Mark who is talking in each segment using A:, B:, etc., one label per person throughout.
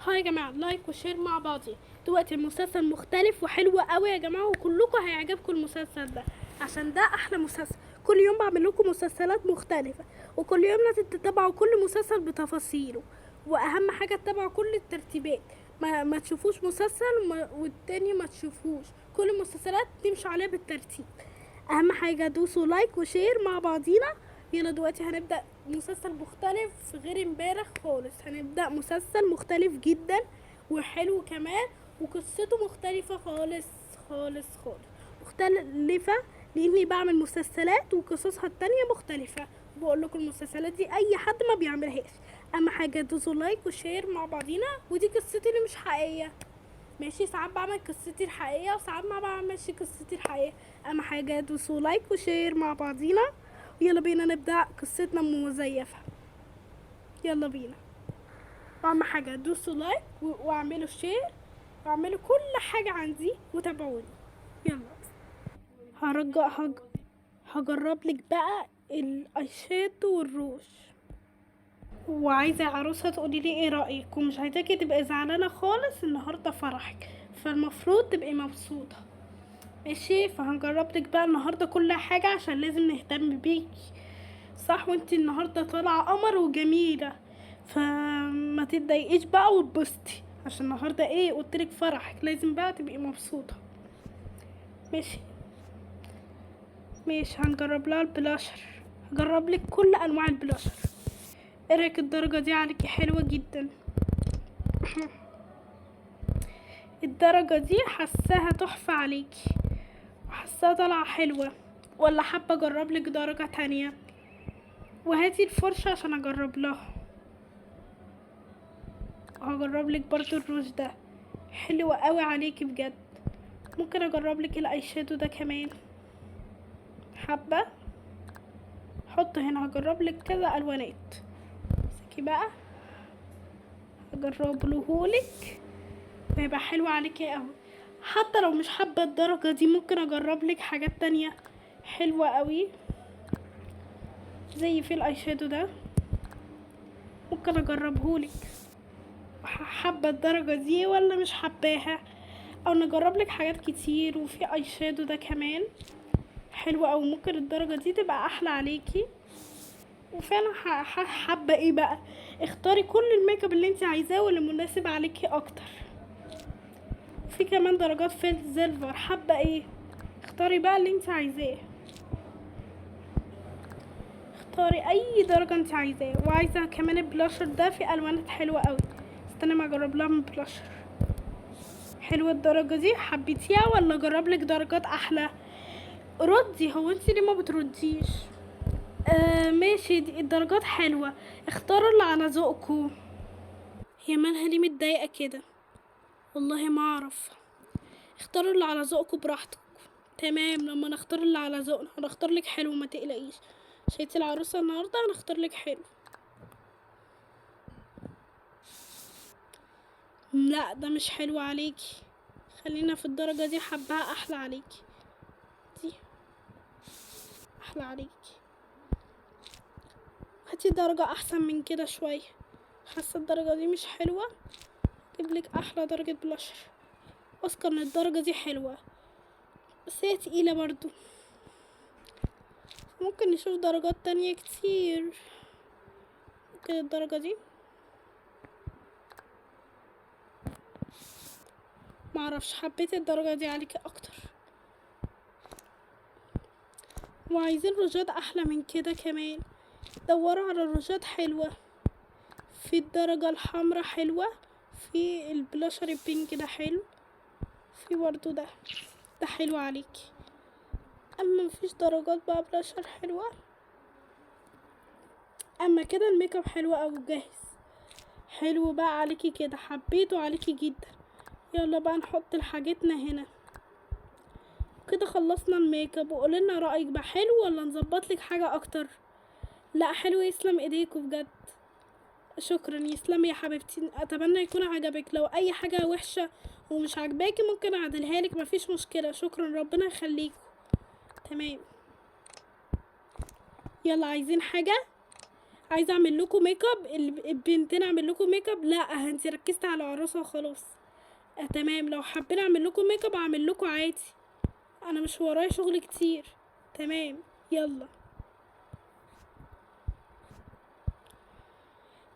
A: Hi يا جماعة، like و share مع بعضي. دلوقتي المسلسل مختلف وحلو قوي يا جماعة، وكلكم هيعجبكم المسلسل ده عشان ده احلى مسلسل. كل يوم بعمل لكم مسلسلات مختلفة، وكل يوم لازم تتابعوا كل مسلسل بتفاصيله، واهم حاجة تتابعوا كل الترتيبات، ما تشوفوش مسلسل والتاني ما تشوفوش، كل المسلسلات تمشوا عليها بالترتيب. اهم حاجة دوسوا like و share مع بعضينا. يلا دلوقتي هنبدأ مسلسل مختلف غير امبارح خالص، هنبدأ مسلسل مختلف جدا وحلو كمان، وقصته مختلفة خالص خالص خالص، مختلفة لاني بعمل مسلسلات وقصصها التانية مختلفة. بقول لكم المسلسلات دي اي حد ما بيعملهاش. اهم حاجة دوسوا like و share مع بعضينا. ودي قصتي اللي مش حقيقية، ماشي؟ ساعات بعمل قصتي الحقيقية وساعات ما بعملش قصتي الحقيقية. اهم حاجة دوسوا like و share مع بعضينا. يلا بينا نبدأ قصتنا المزيفة، يلا بينا. اهم حاجة دوسوا like واعملوا share واعملوا كل حاجة عندي وتابعوني. يلا هجرب لك بقى ال eyeshadow والروج، وعايزة عروسة تقولي لي ايه رأيك، ومش عايزاكي تبقي زعلانة خالص، النهاردة فرحك فالمفروض تبقي مبسوطة، ماشي؟ فهنجرب لك بقى النهاردة كل حاجة عشان لازم نهتم بيكي، صح؟ وانتي النهاردة طالعة قمر وجميلة، فما تتضايقيش بقى وتبسطي، عشان النهاردة ايه قلتلك فرحك، لازم بقى تبقي مبسوطة، ماشي؟ ماشي. هنجرب لها البلاشر، هجرب لك كل انواع البلاشر. ايه رايك الدرجة دي عليكي؟ حلوة جدا. الدرجة دي حاساها تحفة عليكي وحاساها طالعة حلوة، ولا حابة اجرب لك درجة تانية؟ وهاتي الفرشة عشان اجرب لها. هجرب لك برضو الروج ده، حلو قوي عليكي بجد. ممكن اجرب لك ال eyeshadow ده كمان، حابة حط هنا. هجرب لك كذا الوانات، امسكي بقى هجربهولك ويبقى حلو عليكي قوي. حتى لو مش حابة الدرجة دي ممكن اجرب لك حاجات تانية حلوة قوي، زي في ال eyeshadow ده ممكن اجربهولك. حابة الدرجة دي ولا مش حباها؟ او نجرب لك حاجات كتير. وفي eyeshadow ده كمان حلو قوي، ممكن الدرجة دي تبقى احلى عليكي. وفعلا حابة ايه بقى؟ اختاري كل الميك اب اللي انت عايزاه واللي مناسب عليكي اكتر. في كمان درجات في ال silver، حابة ايه؟ اختاري بقى اللي انت عايزاه، اختاري اي درجة انت عايزاه. وعايزة كمان البلاشر ده في الوانات حلوة قوي، استني ما اجرب لها من بلاشر. حلوة الدرجة دي، حبيتيها ولا اجرب لك درجات احلى؟ ردي، هو انت ليه ما بترديش؟ ماشي، دي الدرجات حلوة، اختاروا اللي على ذوقكم. هي مالها ليه متضايقة كده؟ والله ما اعرف. اختاروا اللي على ذوقكم براحتكم. تمام، لما نختار اللي على ذوقنا هنختار لك حلو، ما تقلقيش. شايتي العروسة النهاردة هنختار لك حلو. لا ده مش حلو عليكي، خلينا في الدرجة دي، حبها احلى عليكي، دي احلى عليكي. هاتي درجة احسن من كده شوية، حاسة الدرجة دي مش حلوة. اجيب لك احلى درجة بلاشر، واثقة ان الدرجة دي حلوة بس هي تقيلة برضو. ممكن نشوف درجات تانية كتير. ممكن الدرجة دي، معرفش، حبيت الدرجة دي عليكي اكتر. وعايزين روجات احلى من كده كمان، دوروا على روجات حلوة. في الدرجة الحمراء حلوة، في البلاشر ال pink ده حلو، في برضو ده حلو عليكي. اما مفيش درجات بقى بلاشر حلوة. اما كده الميك اب حلو اوي جاهز، حلو بقى عليكي كده، حبيته عليكي جدا. يلا بقى نحط لحاجتنا هنا كده. خلصنا الميك اب، وقولي لنا رايك بقى، حلو ولا نظبط لك حاجه اكتر؟ لا حلو، يسلم ايديكوا بجد، شكرا، يسلم يا حبيبتي. اتمنى يكون عجبك، لو اي حاجه وحشه ومش عاجباكي ممكن اعدلها لك، مفيش مشكله. شكرا، ربنا يخليكوا. تمام، يلا عايزين حاجه؟ عايزه اعمل لكم make up؟ البنتين اعمل لكم make up؟ لا انت ركزت على العروسة وخلاص. تمام، لو حابين اعمل لكم make up اعمل لكم عادي، انا مش ورايا شغل كتير. تمام يلا.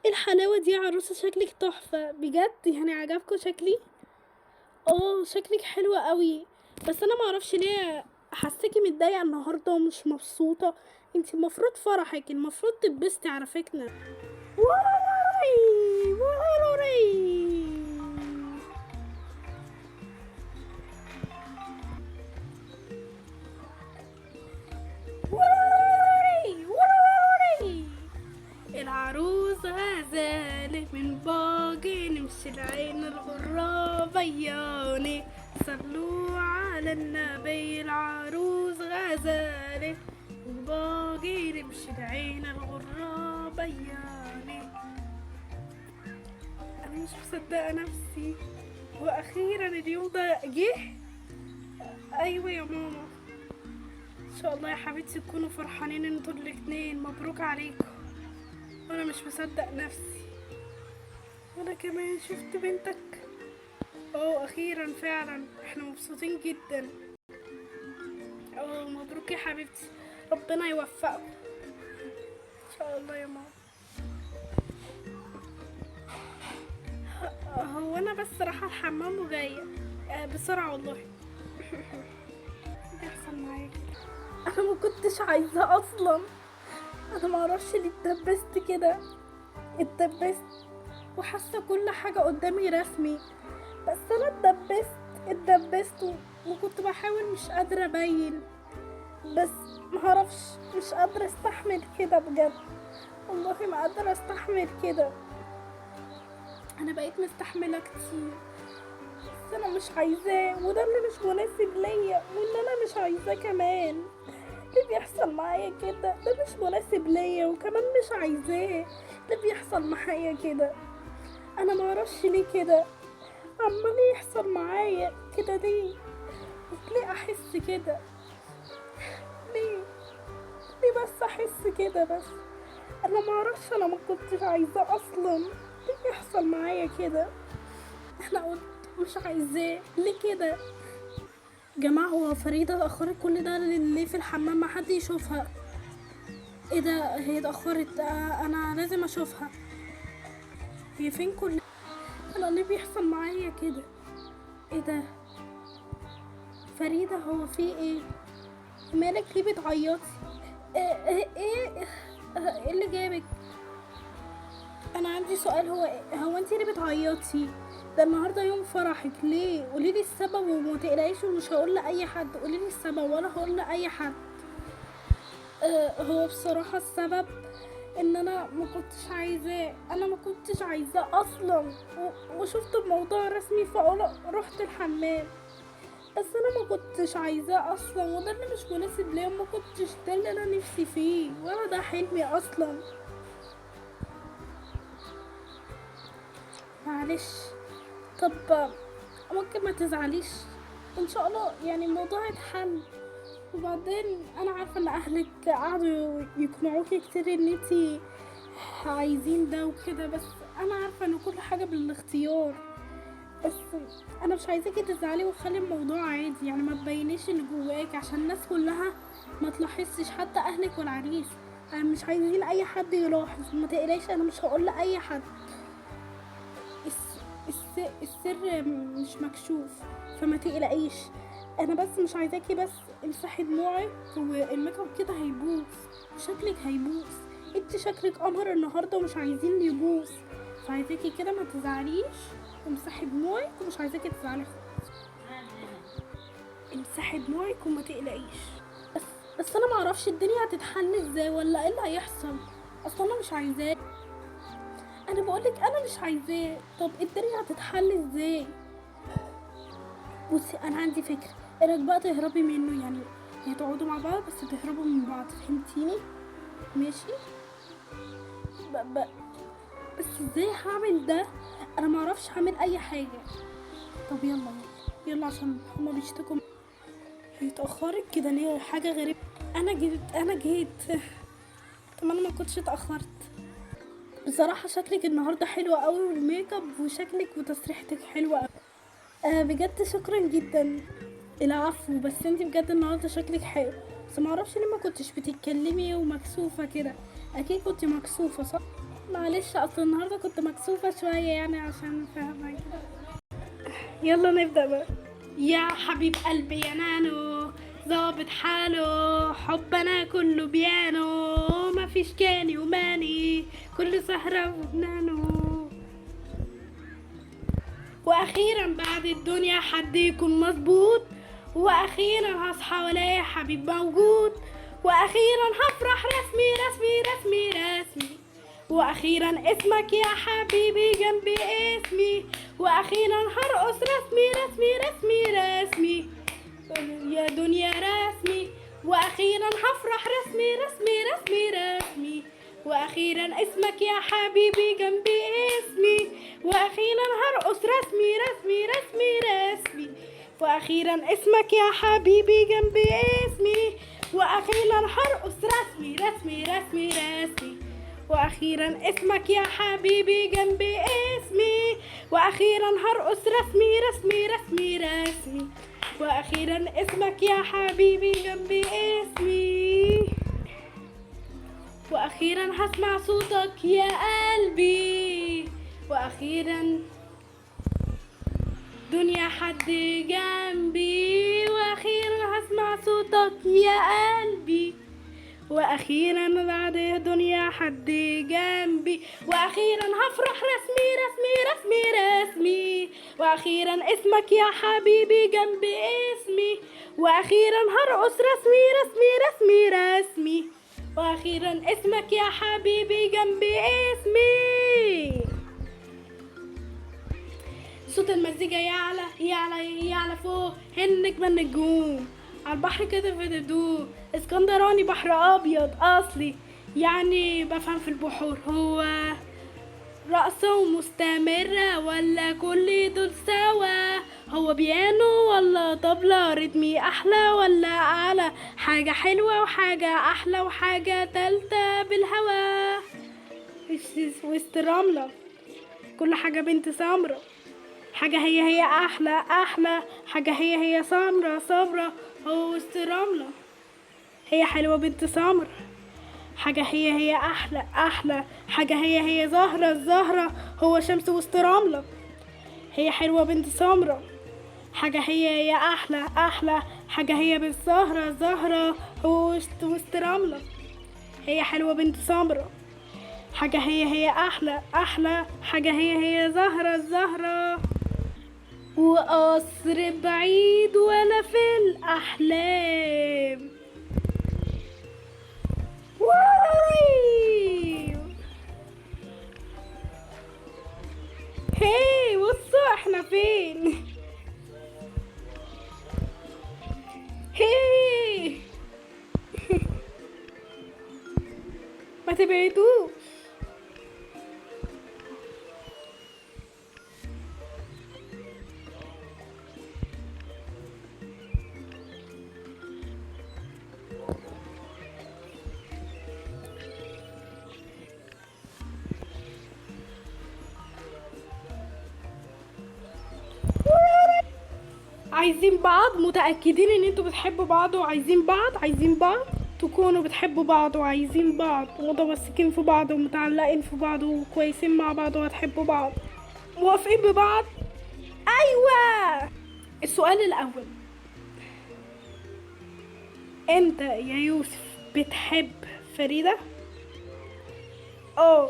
A: ايه الحلاوة دي يا عروسه؟ شكلك تحفة بجد، يعني عجبكم شكلي؟ شكلك حلو قوي، بس انا معرفش ليه حاساكي متضايقة النهارده ومش مبسوطة. انت المفروض فرحك، المفروض تتبسطي على فكرة. وروري وروري. وروري وروري. العروس غزالة من باجي، نمشي العين الغرابياني، صلوا على النبي. العروس غزالة من باجي، نمشي العين الغرابياني. أنا مش مصدقة نفسي، وأخيرا اليوم ده جه. أيوة يا ماما، إن شاء الله يا حبيبتي تكونوا فرحانين انتوا الاتنين، مبروك عليكم. وانا مش مصدق نفسي، وانا كمان شفت بنتك. اخيرا فعلا احنا مبسوطين جدا. مبروك يا حبيبتي، ربنا يوفقكم ان شاء الله يا ماما. هو انا بس رايحة الحمام وجاية بسرعة والله. بيحصل معايا كده، انا ما كنتش عايزه اصلا، انا ما اعرفش ليه اتدبست كده، اتدبست وحاسه كل حاجة قدامي رسمي، بس انا اتدبست وكنت بحاول مش قادرة ابين، بس ما اعرفش، مش قادرة استحمل كده بجد، والله ما قادرة استحمل كده. انا بقيت مستحمله كتير، بس انا مش عايزاه، وده اللي مش مناسب ليا، وان انا مش عايزاه كمان. ليه بيحصل معايا كده؟ ده مش مناسب ليا وكمان مش عايزاه. ليه بيحصل معايا كده؟ انا معرفش ليه كده عمال يحصل معايا كده، ليه؟ ليه احس كده؟ ليه بس احس كده؟ بس انا معرفش، انا ما كنتش عايزاه اصلا، ليه بيحصل معايا كده؟ انا قلت مش عايزاه، ليه كده؟ جماعة هو فريدة اتأخرت كل ده ليه في الحمام؟ ما حد يشوفها. ايه ده، هي اتأخرت، انا لازم اشوفها. هي فين كل انا ليه بيحصل معايا كده؟ ايه ده فريدة، هو في ايه؟ مالك ليه بتعيطي؟ ايه ايه ايه اللي جابك؟ انا عندي سؤال، هو انتي ليه بتعيطي؟ ده النهارده يوم فرحك، ليه؟ قوليلي السبب وما تقلقيش ومش هقول لاي حد. قوليلي السبب ولا هقول لاي حد. هو بصراحة السبب ان انا ما كنتش عايزاه، انا ما كنتش عايزاه اصلا، وشفت الموضوع رسمي فرحت الحمام، بس انا ما كنتش عايزاه اصلا، وده اللي مش مناسب ليا، وما كنتش ده اللي انا نفسي فيه، ولا ده حلمي اصلا. معلش، طب ممكن ما تزعليش، ان شاء الله يعني الموضوع يتحل. وبعدين انا عارفه ان اهلك قعدوا يقنعوكي كتير ان انتي عايزين ده وكده، بس انا عارفه ان كل حاجة بالاختيار، بس انا مش عايزاكي تزعلي، وخلي الموضوع عادي، يعني ما تبينيش اللي جواك عشان الناس كلها ما تلاحظش، حتى اهلك والعريس، انا مش عايزين اي حد يلاحظ. ما تقلقيش انا مش هقول لاي حد، السر مش مكشوف، فما تقلقيش. انا بس مش عايزاكي بس امسحي دموعك، وال make up كده هيبوظ وشكلك هيبوظ، انت شكلك قمر النهارده ومش عايزين يبوظ، فعايزاكي كده ما تزعليش، امسحي دموعك ومش عايزاكي تزعلي خالص، امسحي دموعك وما تقلقيش. بس انا معرفش الدنيا هتتحل ازاي ولا ايه اللي هيحصل، اصلا انا مش عايزاه، انا بقولك انا مش عايزاه. طب الدنيا هتتحل ازاي؟ بصي انا عندي فكرة، ايه رايك بقى تهربي منه؟ يعني تقعدوا مع بعض بس تهربوا من بعض، فهمتيني؟ ماشي. بس ازاي هعمل ده؟ انا معرفش هعمل اي حاجة. طب يلا يلا عشان هما بيشتكوا. هي اتاخرت كده ليه؟ حاجة غريبة. انا جيت. طب انا ما كنتش اتاخرت. بصراحة شكلك النهاردة حلو قوي، والميك اب وشكلك وتسريحتك حلوة قوي. بجد شكرا جدا. العفو، بس انتي بجد النهاردة شكلك حلو، بس معرفش ليه ما كنتش بتتكلمي ومكسوفة كده. اكيد كنت مكسوفة صح؟ معلش، اصل النهاردة كنت مكسوفة شوية يعني عشان فاهمة كده. يلا نبدأ بقى. يا حبيب قلبي يا نانو، ظابط حاله، حبنا كله بيانو، مفيش كاني وماني، كل سهرة وبنانو. واخيرا بعد الدنيا حد يكون مظبوط، واخيرا هصحى والاقي حبيب موجود، واخيرا هفرح رسمي رسمي رسمي رسمي، واخيرا اسمك يا حبيبي جنبي اسمي، واخيرا هرقص رسمي رسمي رسمي رسمي يا دنيا رسمي، واخيرا هفرح رسمي رسمي رسمي رسمي، واخيرا اسمك يا حبيبي جنبي اسمي، واخيرا هرقص رسمي رسمي رسمي رسمي، واخيرا اسمك يا حبيبي جنبي اسمي، واخيرا هرقص رسمي رسمي رسمي رسمي، واخيرا اسمك يا حبيبي جنبي اسمي، واخيرا هرقص رسمي رسمي رسمي رسمي، واخيرا اسمك يا حبيبي جنبي اسمي، واخيرا هسمع صوتك يا قلبي، واخيرا دنيا حد جنبي، واخيرا هسمع صوتك يا قلبي، واخيرا بعد دنيا حد جنبي، واخيرا هفرح رسمي رسمي رسمي رسمي، واخيرا اسمك يا حبيبي جنبي اسمي، واخيرا هرقص رسمي رسمي رسمي رسمي، واخيرا اسمك يا حبيبي جنبي اسمي. صوت المزيكا يعلى يعلى يعلى فوق النجمة النجوم، على البحر كده في الهدوء، اسكندراني بحر ابيض اصلي، يعني بفهم في البحور. هو رقصة مستمرة ولا كل دول سوا؟ هو بيانو ولا طبلة؟ رتمي احلى ولا اعلى؟ حاجة حلوة وحاجة احلى وحاجة تالتة بالهوا، وسط رملة كل حاجة بنت سمرة، حاجة هي هي أحلى أحلى، حاجة هي هي سمرة سمرة، هو وسط رملة هي حلوة بنت سمرة، حاجة هي هي أحلى أحلى، حاجة هي هي زهرة الزهرة، هو شمس وسط رملة هي حلوة بنت سمرة، حاجة هي هي أحلى أحلى، حاجة هي بالزهرة زهرة، هو وسط رملة هي حلوة بنت سمرة، حاجة هي هي أحلى أحلى، حاجة هي هي زهرة الزهرة. وقصر بعيد ولا في الأحلام. واي هي بصوا احنا فين. هي ما تبعدوش. عايزين بعض، متأكدين ان انتوا بتحبوا بعض وعايزين بعض، عايزين بعض تكونوا بتحبوا بعض وعايزين بعض ومتمسكين في بعض ومتعلقين في بعض وكويسين مع بعض وهتحبوا بعض، موافقين ببعض؟ ايوه. السؤال الاول، انت يا يوسف بتحب فريدة؟ اه.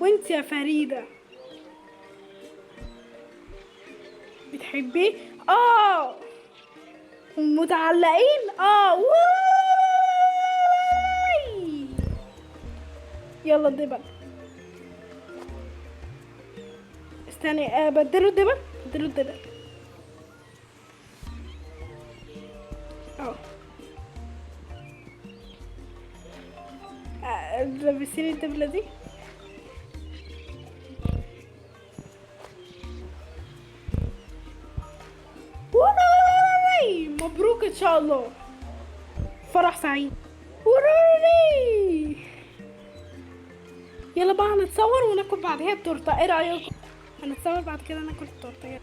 A: وانت يا فريدة بتحبيه؟ اه. متعلقين؟ اه. واي. يلا الدبل، استني بدلوا الدبل، بدلوا الدبل. اه لابسين الدبلة دي. مبروك ان شاء الله، فرح سعيد. وروري. يلا بقى هنتصور وناكل بعدها التورتة، ايه رايكم؟ هنتصور بعد كده ناكل التورتة. يلا.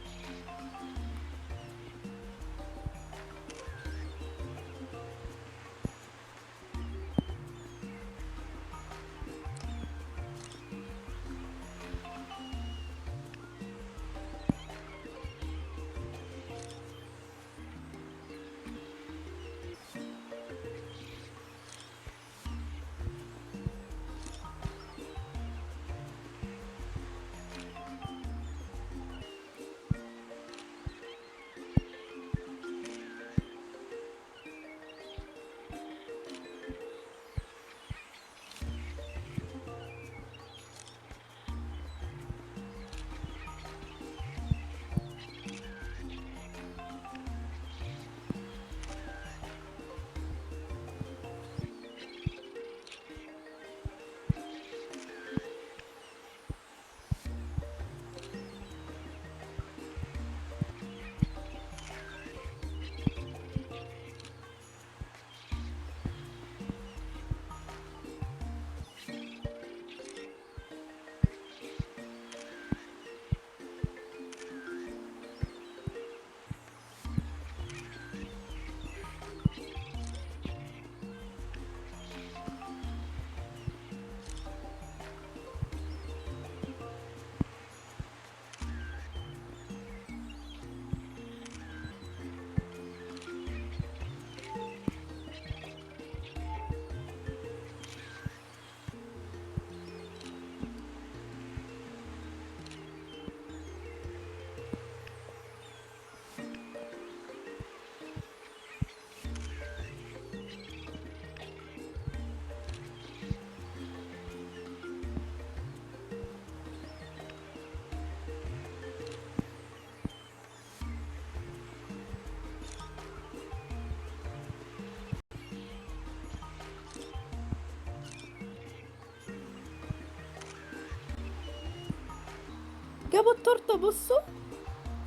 A: جابوا التورتة. بصوا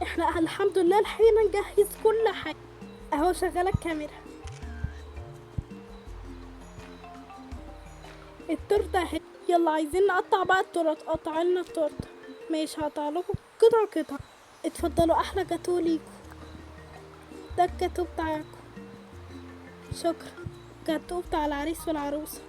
A: احنا الحمد لله لحقنا نجهز كل حاجة اهو، شغالة الكاميرا. التورتة اهي. يلا عايزين نقطع بقى التورت. قطع لنا التورتة. ماشي هقطع لكم قطعه قطعه. اتفضلوا احلى جاتو ليكم، ده الجاتو بتاعكم. شكرا. جاتو بتاع العريس والعروسه.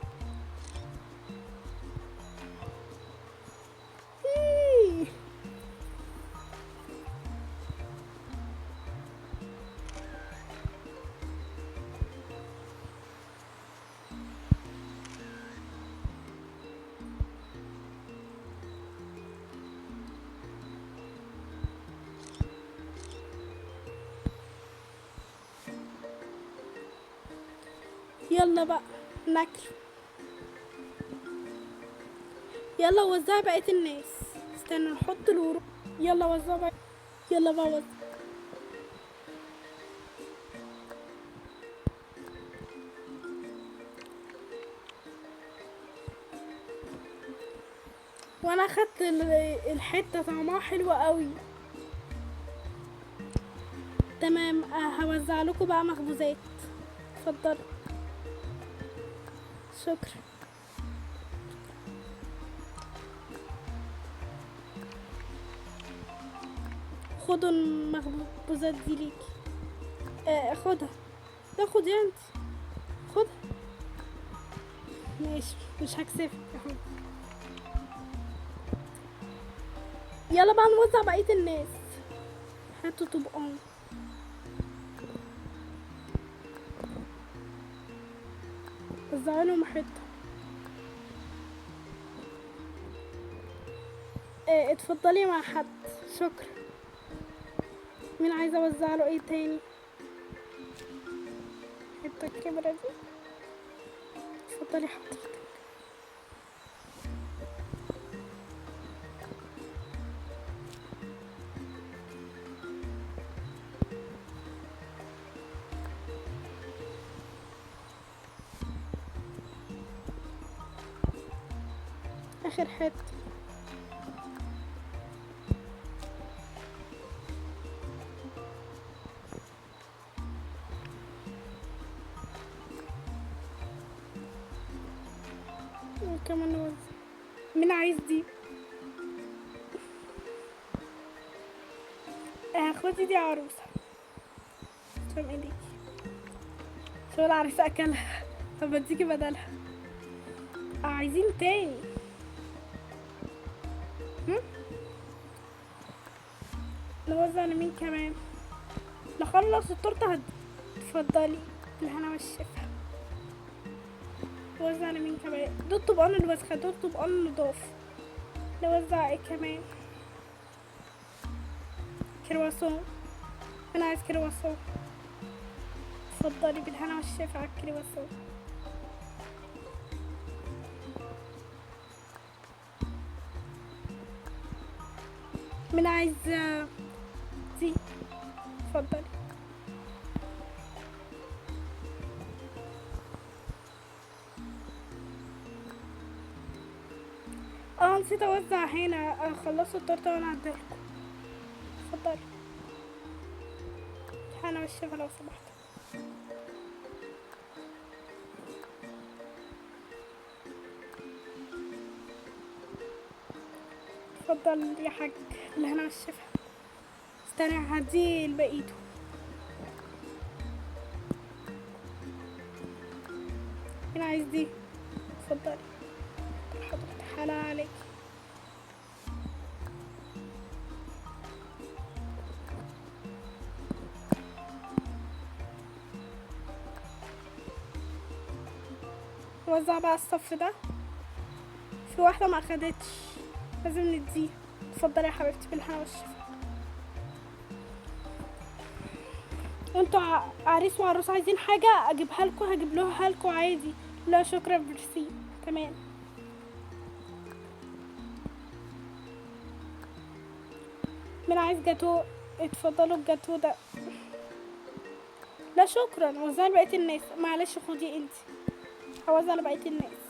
A: يلا بقى ناكل. يلا وزع بقية الناس. استنوا نحط الورق. يلا وزع بقى. يلا بقى وزع. وانا اخدت الحتة طعمها حلو قوي. تمام. هوزع لكم بقى مخبوزات. اتفضلوا. شكرا. خدوا المخبوزات دي ليكي. خدها. لا خدي انت، خدها. ماشي مش هكسفك اهو. يلا بقى نوزع بقية الناس. هاتوا طبقان. وزعوا لهم حتة. اتفضلي مع حد. شكرا. مين عايزة اوزع له ايه تاني؟ حتة الكبرة دي. اتفضلي حضرتك. اخر حتة. وكمان نوزع. مين عايز دي؟ خدي دي عروسة. تسلم ايديكي. شو العريس اكلها؟ طب اديكي بدلها. عايزين تاني. نوزع لمين كمان؟ نخلص التورتة. اتفضلي الهنا والشفا. نوزع لمين كمان؟ دول طبقان الوسخة، دول طبقان النضاف. نوزع ايه كمان؟ كرواسون. انا عايز كرواسون. اتفضلي بالهنا والشفا على الكرواسون. مين عايز دي؟ اتفضلي. نسيت اوزع هنا. خلصوا التورتة وانا هديلكم. اتفضلي هنا والشفا لو سمحت. اتفضل يا حاج الهنا والشفا. استنى هدي لبقيته. مين عايز دي؟ اتفضلي حضرتك، حلال عليك. وزع بقى الصف ده. في واحدة ما اخدتش، لازم نديها. اتفضلي يا حبيبتي بالهنا والشفا. وانتوا عريس وعروس عايزين حاجة اجيبها لكم؟ هجيب لها لكم عادي. لا شكرا، ميرسي. تمام. مين عايز جاتو؟ اتفضلوا الجاتو ده. لا شكرا، وزع لبقية الناس. معلش خدي انتي، هوزع لبقية الناس.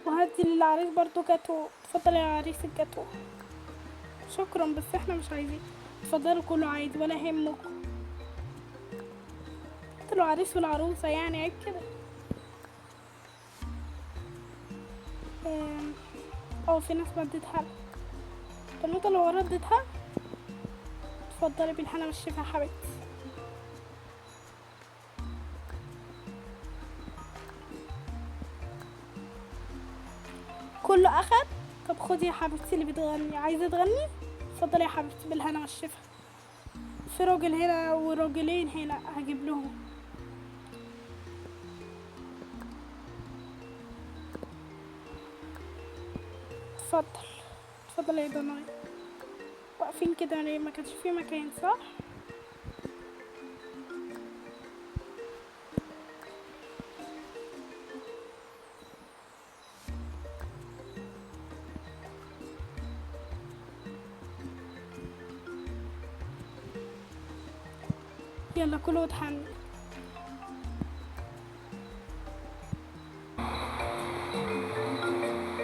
A: وهدي للعريس برضو جاتو. اتفضل يا عريس الجاتو. شكرا بس احنا مش عايزين. اتفضلوا كله عادي ولا يهمكم. انتوا العريس والعروسة يعني عيب كده. في ناس ما اديتها. البنوتة اللي ورا اديتها. اتفضلي بالهنا والشفا يا حبيبتي. كله اخد. طب خدي يا حبيبتي اللي بتغني. عايزه تغني؟ اتفضلي يا حبيبتي بالهنا والشفا. في راجل هنا وراجلين هنا، هجيب لهم. اتفضل اتفضل يا ضناي. واقفين كده ليه؟ ما كانش في مكان صح؟ يلا كله اتحنك.